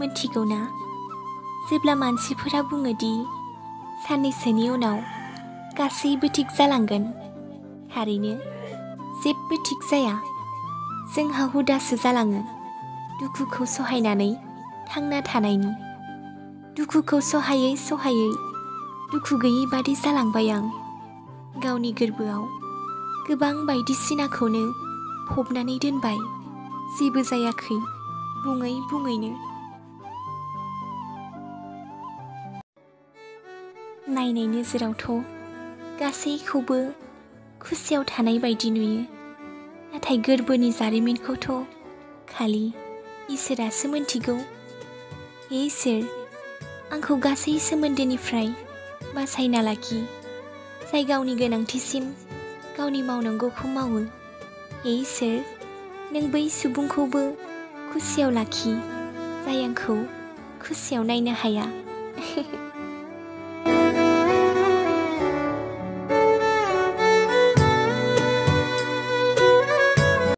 मोनथिगौ ना जेब्ला मानसिफोरा बुङो दि साननैसोनि उनाव गासैबो थिग जालांगोन थारैनो जेबो थिग जाया जोंहा हुदासो जालाङो दुखुखौ सहायनानै थांना थानायनि दुखुखौ सहायै सहायै दुखु गैयै बादि जालांबाय आं गावनि गोरबोआव गोबां बायदिसिनाखौनो फबनानै दोनबाय जेबो जायाखै बुङै बुङैनो नायनाय नोजोरावथ' गासैखौबो खुसियाव थानाय बायदि नुयो नाथाय गोरबोनि जारिमिनखौथ' खालि इसोरासो मोनथिगौ हे इसोर आंखौ गासै सोमोन्दोनिफ्राय बासायना लाखि जाय गावनि गोनांथिसिम गावनि मावनांगौखौ मावो हे इसोर नों बै सुबुंखौबो खुसियाव लाखि जाय आंखौ खुसियाव नायनो हाया